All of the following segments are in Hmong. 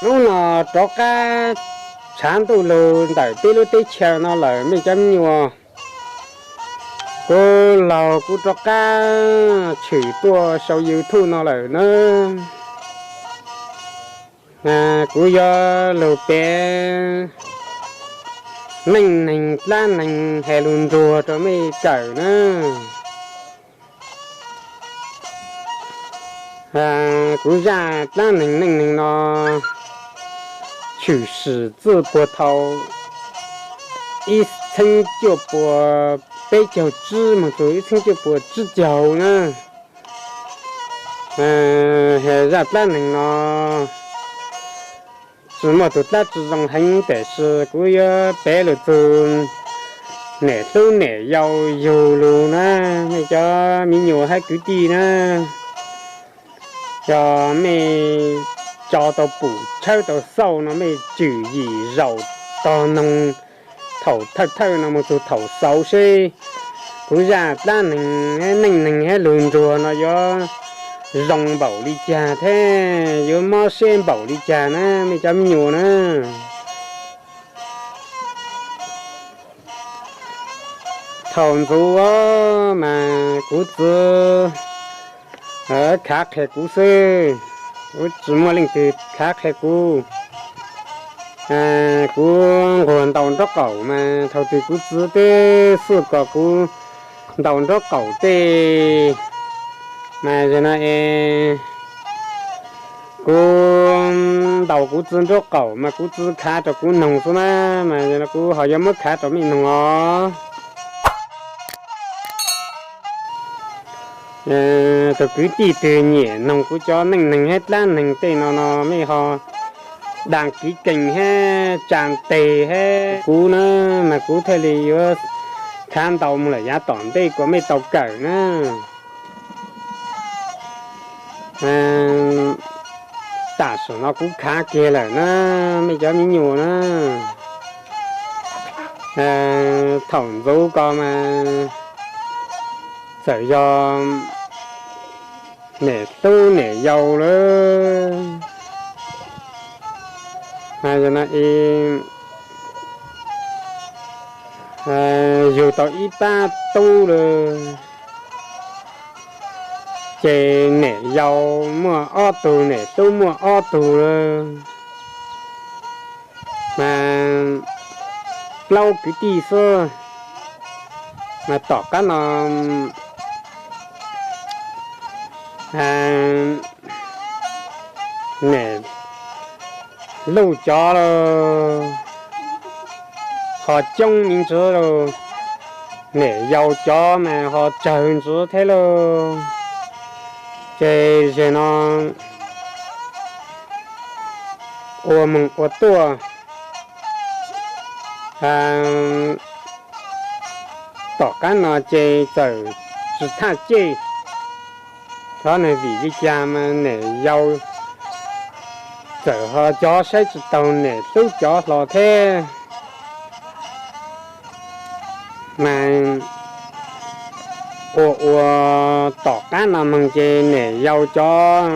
Hnub no rov qab tshav ntuj lug ntawm peb lub teb chaws no lawm mej cov me nyuam. Kuv laug kuv rov qab tshwm tuaj sau YouTube no lawm na. Kuv yuav lug piav neej neeg dlaab neeg has lug nruag rau mej kawm na. Kuv zaj dlaab neeg neej neeg no tshwm sim txij puag thaum ib txheeb cuaj puas peb caug tsib moog txug ib txheeb cuaj puas tsib caug na. Zaj dlaab neeg no tsi muaj tug dlaab tsi zoo heev tab sis kuv yuav piav lug txug niam hlub niam yau yug lug na, mej cov me nyuam hab kwv tij na. Yog mej tso tau pum tshawb tau xauj no mej tswm yim zaum tog noog thaum thawj thawj no moog txug thaum xaus seb kuv zaj dlaab neeg, neej neeg hab lug nruag no yuav zoo npaum li cas thiab yuav mob siab npaum li cas na mej cov me nyuam na. Thaum ntxuv mas kuv txiv khav qhia kuv xwb, kuv tsi muaj leej twg khav qhia kuv. Kuv nquag ntaus nraub qaum mas thaum twg kuv txiv twb xwj kom kuv ntaus nraub qaum tej mas zag no es kuv ntaus kuv txiv nraub qaum mas kuv txiv khav rau kuv noog xwb na, mas kuv ho yuav muab khav rau mej noog os. Tug kwv tij twg nyiam noog kuv cov neej neeg hab dlaab neeg tej no no mej ho đăng ký kênh hab tsa tes hab kuv na, mas kuv thiaj li yuav khav ntau moog lawm yav tom ntej kuas mej tau kawm na. Tam sim no kuv khav kiag lawm na mej cov me nyuam na. Thaum ntxuv ko mas txawm yog niam hlub niam yau lawm. Yog no yug tau ib pab tub lawm, ces niam yau muaj ob tug, niam hlub muaj ob tug lawm. Mas plaub kwv tij xwb, mas tom qab no niam lauj cov lauj ho coob me ntsis lauj, niam yau cov mas ho tsawg ntsis thiab lauj. Ces zag no ua moog ua tuaj, tom qab no ces txawm tsi thaj cej, txhob nug vim li cas mas niam yau txawm ho cov saib tsi taug niam hlub cov hlo thiab. Mas ua ua tom qab no moog ces niam yau cov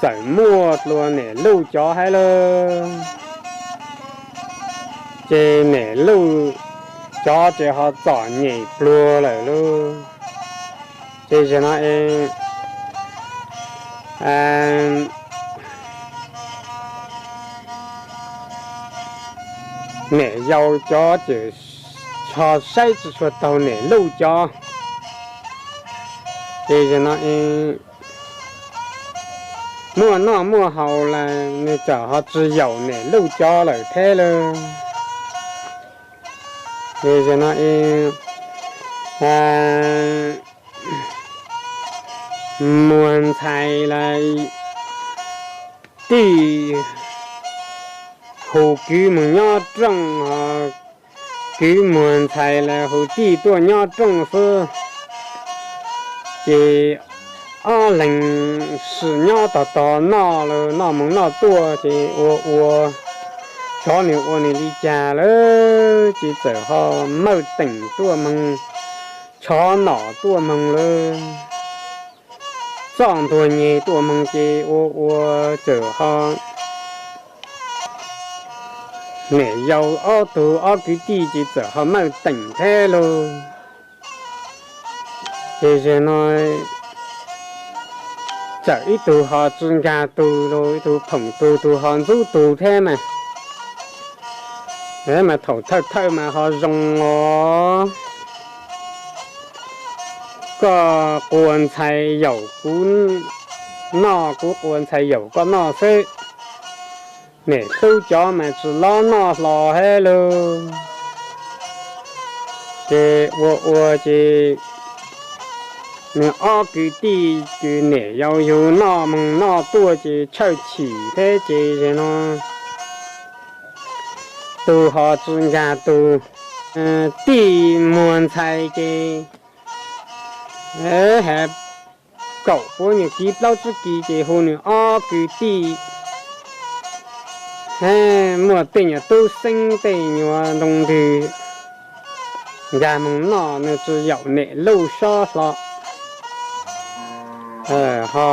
txawm muaj dlua niam lauj cov hab lauj. Ces niam lauj cov ces ho txom nyem pluag lawm lauj. Ces zag no niam yau cov ces ho saib tsi tshua taug niam lauj cov. Ces zag no muaj noj muaj haus lawm nws txawm ho tsi yaum niam lauj cov lawm thiab lauj. Ces zag no muag ntxhais lawm tij hu kwv moog nyob rooj, kwv muag ntxhais lawm hu tij tuaj nyob rooj xwb. Ces ob leeg sim nyob tog tog noj, noj moog noj tuaj ces ua ua, xyov nws ua nws li cas lawm ces txawm ho mawj teem tuaj moog, tshov nom tuaj moog lawm. txoj ntuag nyeg tuaj moog ces ua ua txawm ho niam yau ob tug ob kwv tij ces txawm ho maj teem thiab lauj. Ces zag no txawm ib tug ho tsi nkag tug lauj, ib tug phoom tug, tug ho ntxub tug thiab mas. Mas thaum thawj thawj mas ho zoo os. Koj quas ntxhais yaum kuv noj, kuv quas ntxhais yaum koj noj xwb. Niam hlub cov mas tsi lob noj hlo thiab lauj. Ces ua ua ces nws ob kwv tij ces niam yau yug noj moog noj tuaj ces tshawj chim thiab ces zag no tug ho tsi nkag tug. Tij muag ntxhais ces has kaum puab nyuag kis plaub tsib kis ces hu nws ob kwv tij, muaj tej nyuag tub xeeb tej nyuag ntoo ntws nkag moog noj, nws tsi yaum niam luj sob hlo. Ho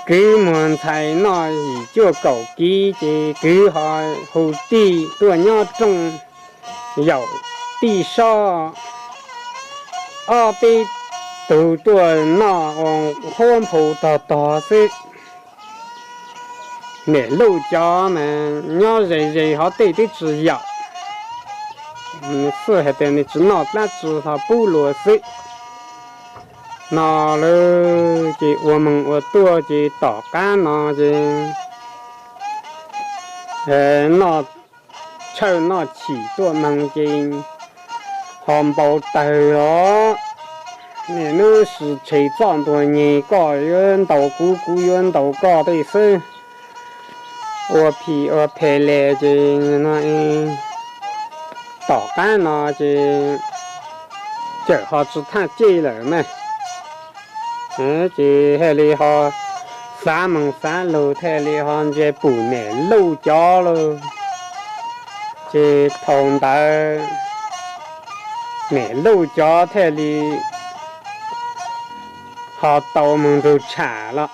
kwv muag ntxhais noj yim cuaj kaum kis ces kwv ho hu tij tuaj nyob rooj yaum tij sob, ob peb tug tuaj noj ua qhuab nphu tog tog xwb. Niam luj cov mas nyob ze ze hov tej twb tsi yaum, xwb has tas nws tsi noj dlaab tsi ho pub luas xwb. No lawm ces ua moog ua tuaj ces tom qab no ces noj tshawj noj chim tuaj moog ces ho npau tawg os. Niaj hnub sis tshem txoj ntuag nyeg, koj yuav ntaus kuv, kuv yuav ntaus koj tej xwb. Ua phim ua phem le ces no tom qab no ces txawm ho tsi thaj cej lawm na. Ces thiaj li ho xav moog xav lug thiaj li ho ntsia pum niam luj cov lauj. Ces thaum ntawd niam luj cov thiaj li ho tau moog nrug tsham los.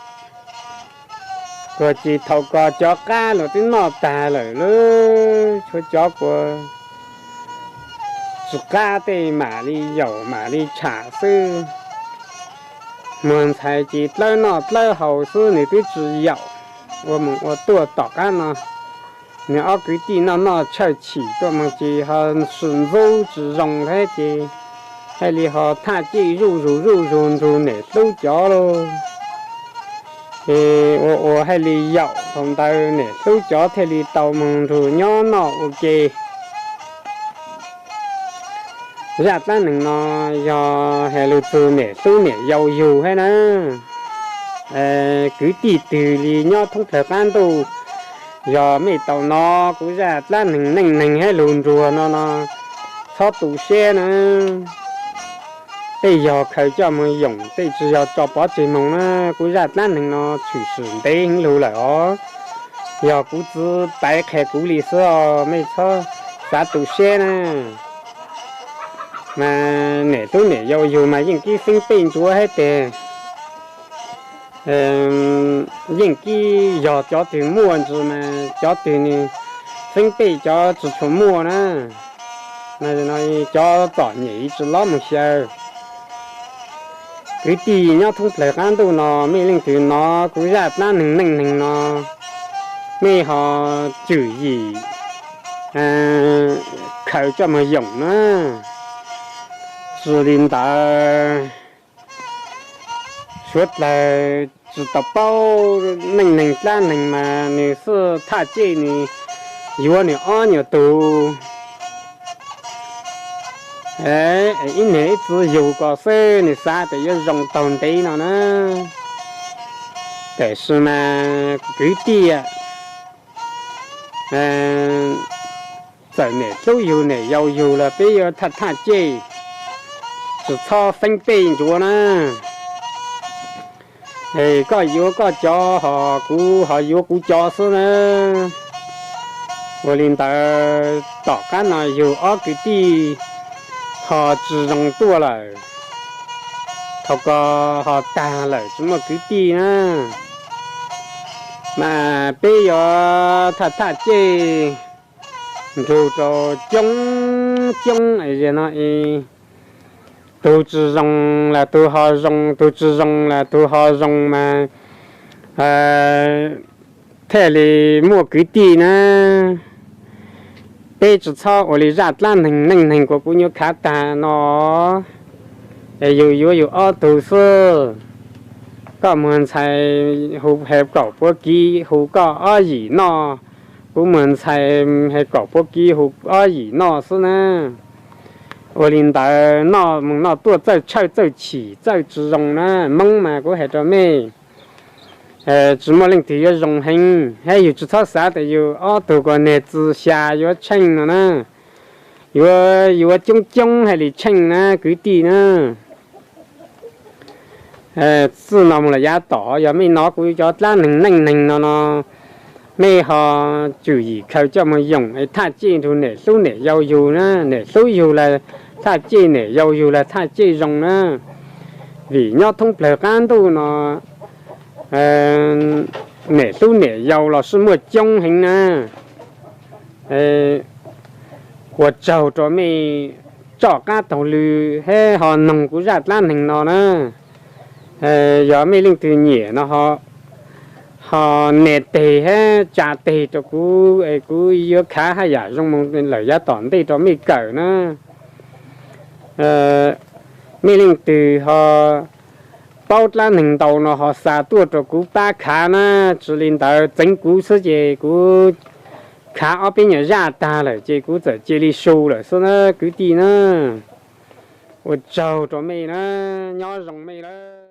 Kuas ces thaum ko cov qab los twb noj tag lawm lauj, tshuav cov kuas tsis qab tej mam li yaum mam li tsham xwb. Muag ntxhais ces dlawb noj dlawb haus xwb, nws twb tsis yaum. Ua moog ua tuaj tom qab no nws ob kwv tij noj noj tshawj chim tuaj moog ces ho sim ntxub tsis zoo thiab ces thiaj li ho thaj cej zuj zus zuj zus nrug niam hlub cov lauj. Ces ua ua thiaj li yaum thaum ntawd niam hlub cov thiaj li tau moog nrug nyob noj ua ke. Zaj dlaab neeg no yog has lug txug niam hlub niam yau yug hab na. Kwv tij twg li nyob thoob plawg qaab ntuj, yog mej tau nov kuv zaj dlaab neeg neej neeg hab lug nruag no no, txhob tu siab na. Tej yog khaws coj moog yoom, tej tsi yog tso pov tseg moog na. Kuv zaj dlaab neeg no tshwm sim ntev heev lug lawm os. Yog kuv txiv paiv qha kuv li xwb os, mej txhob xav tu siab na. Mas niam hlub niam yau yug mas yeej kib xeeb pej ntsuav hab teg. Yeej kib yog cov twg muaj ntsis mas cov twg nws xeeb pej cov tsi tshua muaj na. Cov txom nyem tsi lob moog xyaw. Kwv tij nyob thoob plawg qaab ntuj no, mej leej twg nov kuv zaj dlaab neeg neej neeg no, mej ho tswm yim khaws coj moog yoom na. Tsi li ntawd, suav dlawg tsi tau paub neej neeg dlaab neeg mas nws xwb thaj cej nws yuav nws ob nyuag tug. Ib niam ib txiv yug ko xwb, nws xav tas yuav zoo taug ntev no na. Tam sis mas kwv tij, txawm niam hlub yug niam yau yug los peb yuav thaj thaj cej, tsi txhob xeeb pej ntsuav na. Koj yuav koj cov, ho kuv ho yuav kuv cov xwb na. Ua li ntawd tom qab no yug ob kwv tij ho tsi zoo tuaj lawm. Thaum ko ho tag lawm tsis muaj kwv tij na, mas peb yuav thaj thaj cej nrug rau coob coob es no, tug tsis zoo los tug ho zoo, tug tsis zoo los tug ho zoo mas thiaj li muaj kwv tij na. Peb tsis txhob ua li zaj dlab neeg neej neeg kuv nyuam khav tag no, es yus yuav yus ob tug xwb. Koj muag ntxhais hu he kaum puab kiv hu koj ob yim noj, kuv muag ntxhais he kaum puab kiv hu ob yim noj xwb na. Ua li ntawd noj mus noj tuaj txawj tshawj txawj chim txawj tsis zoo na. Moob mas kuv hais rau mej, tsis muaj leej twg yuav zoo heev, hab yus tsis txhob xav tas yus ob tug ko neg txwv xya yuav tsheej no na. Yuav, yuav coob coob hais li tsheej na kwv tij na. Txij no mus los yav tom yog mej nov kuv cov dlab neeg neej neeg no no, mej ho tsum yim khaws coj moog yoom es thaj cej nrug niam hlub niam yau yug na. Niam hlub yug los thaj cej, niam yau yug los thaj cej zoo na. Vim nyob thoob plawg qab ntuj no niam hlub niam yau los sib muaj coob heev na. Ua tsaug rua mej tsom qab taug lw hab ho noog kuv zaj dlab neeg no na. Yog mej leej twg nyiam no ho, ho neg teg hab tsa teg rua kuv es kuv yuav khav haj yam zoo moog lawm yav tom ntej rua mej kawm na. Mej leej twg ho paub dlab neeg ntau no ho xa tuaj rua kuv pab khav na, tsi li ntawd txeev kuv xwb ces kuv khav ob peb nyuag zaj tag lawm ces kuv txawm cia li su lawm xwb na kwv tij na. Ua tsaug rua mej na, nyob zoo mej lawm.